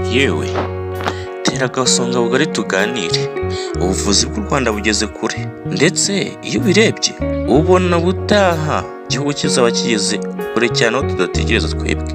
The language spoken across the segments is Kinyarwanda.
Yewe, tera agasonga bugari tuganire. Ubuvuzi bw'u Rwanda bugeze kure, ndetse iyo ubirebye ubona ubutaha igihugu kizaba kigeze kure cyane aho tudategereza twebwe.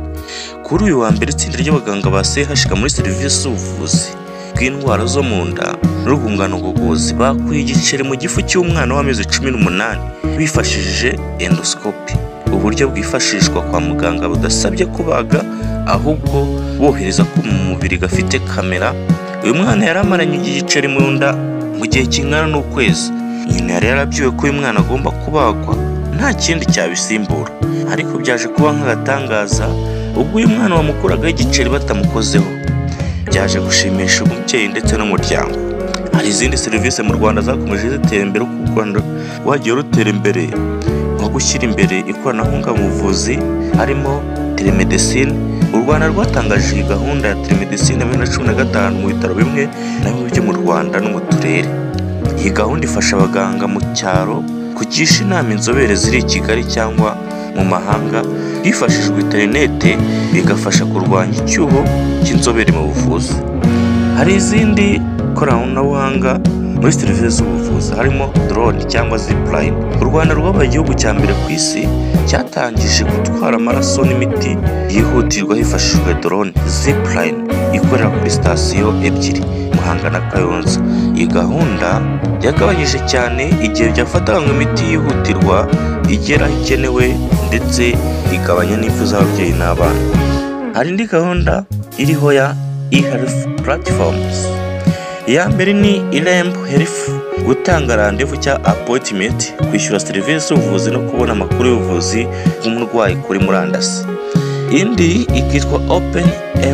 Kuri uyu wa mbere, itsinda ry'abaganga ba CHUK muri serivisi z'ubuvuzi bw'indwara zo mu nda n'urwungano ngogozi bakuye igiceri mu gifu cy'umwana w'amezi 18 bifashishije endoscope, uburyo bwifashishwa kwa muganga budasabye kubaga, ahubwo bohereza ko mu mubiri gafite kamera. Uyu mwana yari amaranye igiceri mu nda mu gihe kingana n'ukwezi. Nyina yari yarabwiwe ko uyu mwana agomba kubagwa, nta kindi cyabisimbura, ariko byaje kuba nk'agatangaza ubwo uyu mwana bamukuragaho igiceri batamukozeho. Byaje gushimisha umubyeyi ndetse n'umuryango. Hari izindi serivisi mu Rwanda zakomeje zitera imbere uko u Rwanda rwagiye rutera imbere, nko gushyira imbere ikoranabuhanga mu buvuzi, harimo telemedicine. U Rwanda rwatangaje iyi gahunda ya telemedicine muri 2015 mu bitaro bimwe na bimwe byo mu Rwanda no mu turere. Iyi gahunda ifasha abaganga mu cyaro kugisha inama inzobere ziri i Kigali cyangwa mu mahanga hifashishijwe interinete, bigafasha kurwanya icyuho cy'inzobere mu buvuzi. Hari izindi koranabuhanga muri serivisi z'ubuvuzi, harimo drone cyangwa zipline. U Rwanda rwabaye igihugu cya mbere ku isi cyatangije gutwara amaraso n'imiti yihutirwa hifashishijwe drone zipline ikorera kuri sitasiyo ebyiri, Muhanga na Kayonza. Iyi gahunda yagabanyije cyane igihe byafataga ngo imiti yihutirwa igera aho ikenewe, ndetse igabanya n'impfu z'ababyeyi n'abana. Hari indi gahunda iriho ya e-health platforms. Iya mbere ni Irembo Health, gutanga randevu cyangwa appointment, kwishyura serivisi z'ubuvuzi no kubona amakuru y'ubuvuzi bw'umurwayi kuri murandasi. Indi ikitwa Open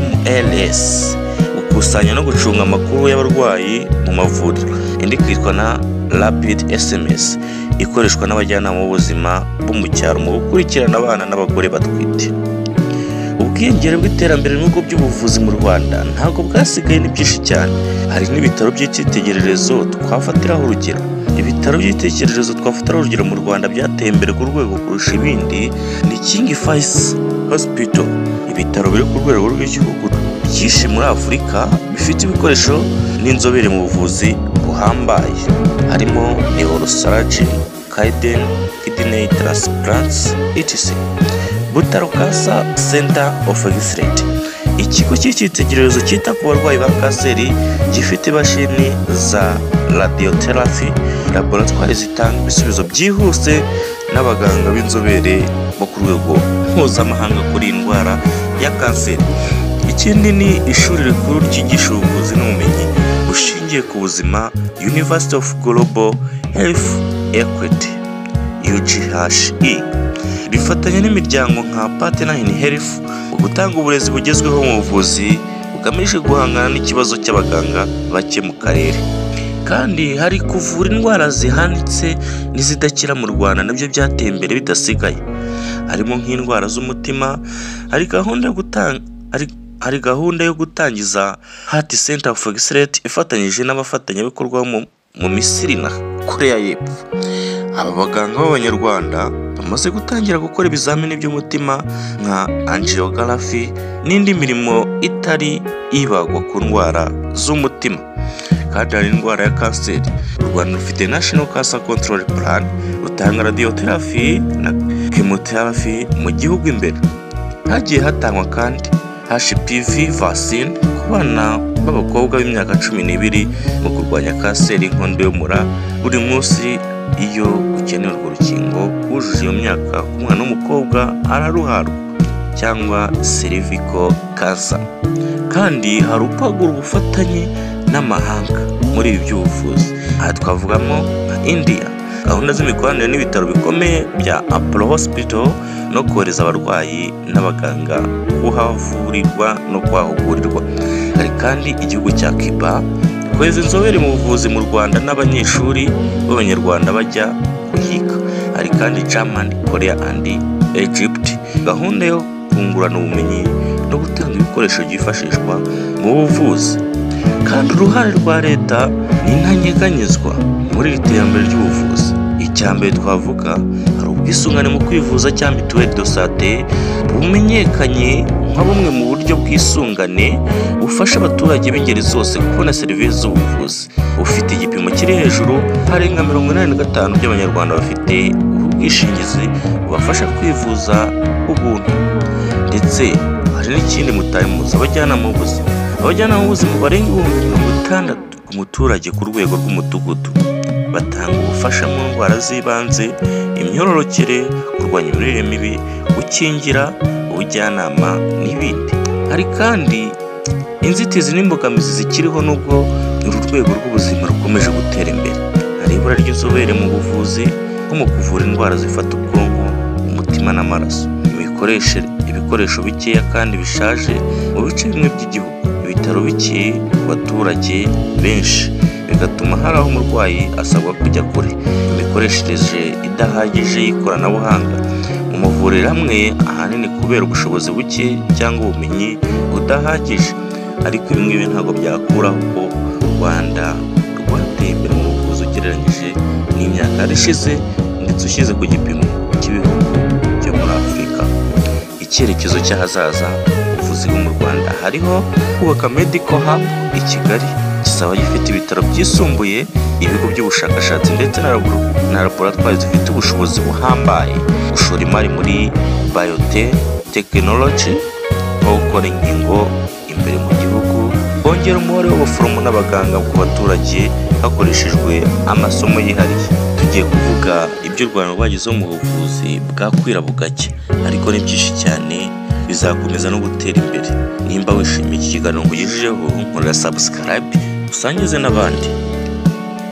MLS, gukusanya no gucunga amakuru y'abarwayi mu mavuriro. Indi ikitwa na Rapid SMS, ikoreshwa n'abajyanama b'ubuzima bo mu cyaro mu gukurikirana abana n'abagore batwite. Ubwiyongere bw'iterambere mu bigo by'ubuvuzi mu Rwanda ntabwo bwasigaye, ni byinshi cyane. Hari n'ibitaro by'icyitegererezo twafatiraho urugero. Ibitaro by'icyitegererezo twafatiraho urugero mu Rwanda byateye imbere ku rwego kurusha ibindi ni King Faisal Hospital, ibitaro biri ku rwego rw'igihugu byinshi muri Afurika, bifite ibikoresho n'inzobere mu buvuzi buhambaye, harimo neurosurgery, kidney transplants, etc. Butaro Cancer Center of Excellence, ikigo cy'icyitegererezo cyita ku barwayi ba kanseri, gifite imashini za radiotherapy, laboratwari zitanga ibisubizo byihuse n'abaganga b'inzobere bo ku rwego mpuzamahanga kuri iyi ndwara ya kanseri. Ikindi ni ishuri rikuru ryigisha ubuvuzi n'ubumenyi bushingiye ku buzima, University of Global Health Equity, UGHE, rifatanya n'imiryango nka Partner in Health mu gutanga uburezi bugezweho mu buvuzi bugamije guhangana n'ikibazo cy'abaganga bake mu karere. Kandi hari kuvura indwara zihanitse n'izidakira mu Rwanda, nabyo byateye imbere bidasigaye, harimo nk'indwara z'umutima. Hari gahunda yo gutangiza Heart Center of Excellence ifatanyije n'abafatanyabikorwa mu Misiri na Korea y'Epfo. Aba baganga b'Abanyarwanda bamaze gutangira gukora ibizamini by'umutima nka angiography n'indi mirimo itari ibagwa ku ndwara z'umutima. Kandi hari indwara ya kanseri. U Rwanda rufite National Cancer Control Plan, rutanga radiotherapy na chemotherapy mu gihugu imbere. Hagiye hatangwa kandi HPV vaccine ku bana b'abakobwa b'imyaka 12 mu kurwanya kanseri y'inkondo y'umura. Buri munsi iyo ukeneye urwo rukingo wujuje iyo myaka, umwana w'umukobwa araruhabwa, cyangwa cervical cancer. Kandi hari ukwagura ubufatanye n'amahanga muri ibi by'ubuvuzi. Aha twavugamo nka India, gahunda z'imikoranire n'ibitaro bikomeye bya Apollo Hospital no kohereza abarwayi n'abaganga kuhavurirwa no kuhahugurirwa. Hari kandi igihugu cya Cuba, kohereza inzobere mu buvuzi mu Rwanda n'abanyeshuri b'Abanyarwanda bajya kuhiga. Hari kandi German, Korea and Egypt, gahunda yo kungurana ubumenyi no gutanga ibikoresho byifashishwa mu buvuzi. Kandi uruhare rwa leta ni ntanyeganyezwa muri iri terambere ry'ubuvuzi. Icya mbere twavuga hari ubwisungane mu kwivuza cyangwa mituelle de santé, bumenyekanye nka bumwe mu buryo bw'isungane bufasha abaturage b'ingeri zose kubona serivisi z'ubuvuzi. Bufite igipimo kiri hejuru, hari nka 85 by'Abanyarwanda bafite ubu bwishingizi bubafasha kwivuza ubuntu. Ndetse hari n'ikindi mutari muzi, abajyanama b'ubuzima. Abajyanama b'ubuzima barenga 60,000 ku muturage ku rwego rw'umudugudu batanga ubufasha mu ndwara z'ibanze, imyororokere, kurwanya imirire mibi, gukingira, ubujyanama n'ibindi. Hari kandi inzitizi n'imbogamizi zikiriho nubwo uru rwego rw'ubuzima rukomeje gutera imbere. Hari ibura ry'inzobere mu buvuzi nko mu kuvura indwara zifata ubwonko, umutima n'amaraso, ibikoresho bikeya kandi bishaje mu bice bimwe by'igihugu, ibitaro bike ku baturage benshi bigatuma hari aho umurwayi asabwa kujya kure, imikoreshereze idahagije y'ikoranabuhanga mu mavuriro amwe, ahanini kubera ubushobozi buke cyangwa ubumenyi budahagije. Ariko ibi ngibi ntabwo byakuraho ko u Rwanda rwateye imbere mu buvuzi ugereranyije n'imyaka yari ishize, ndetse ushyize ku gipimo cy'ibihugu byo muri Afurika. Icyerekezo cy'ahazaza ubuvuzi bwo mu Rwanda, hariho kubaka medical hub i Kigali kizaba gifite ibitaro byisumbuye, ibigo by'ubushakashatsi ndetse na laboratwari zifite ubushobozi buhambaye, gushora imari muri biotechnology nko gukora inkingo imbere mu gihugu, kongera umubare w'abaforomo n'abaganga ku baturage hakoreshejwe amasomo yihariye. Tugiye kuvuga ibyo u Rwanda rwagezeho mu buvuzi bwakwira bugacya, ariko ni byinshi cyane, bizakomeza no gutera imbere. Nimba wishimiye iki kiganiro nkugejejeho, nkorera subscribe usangize n'abandi.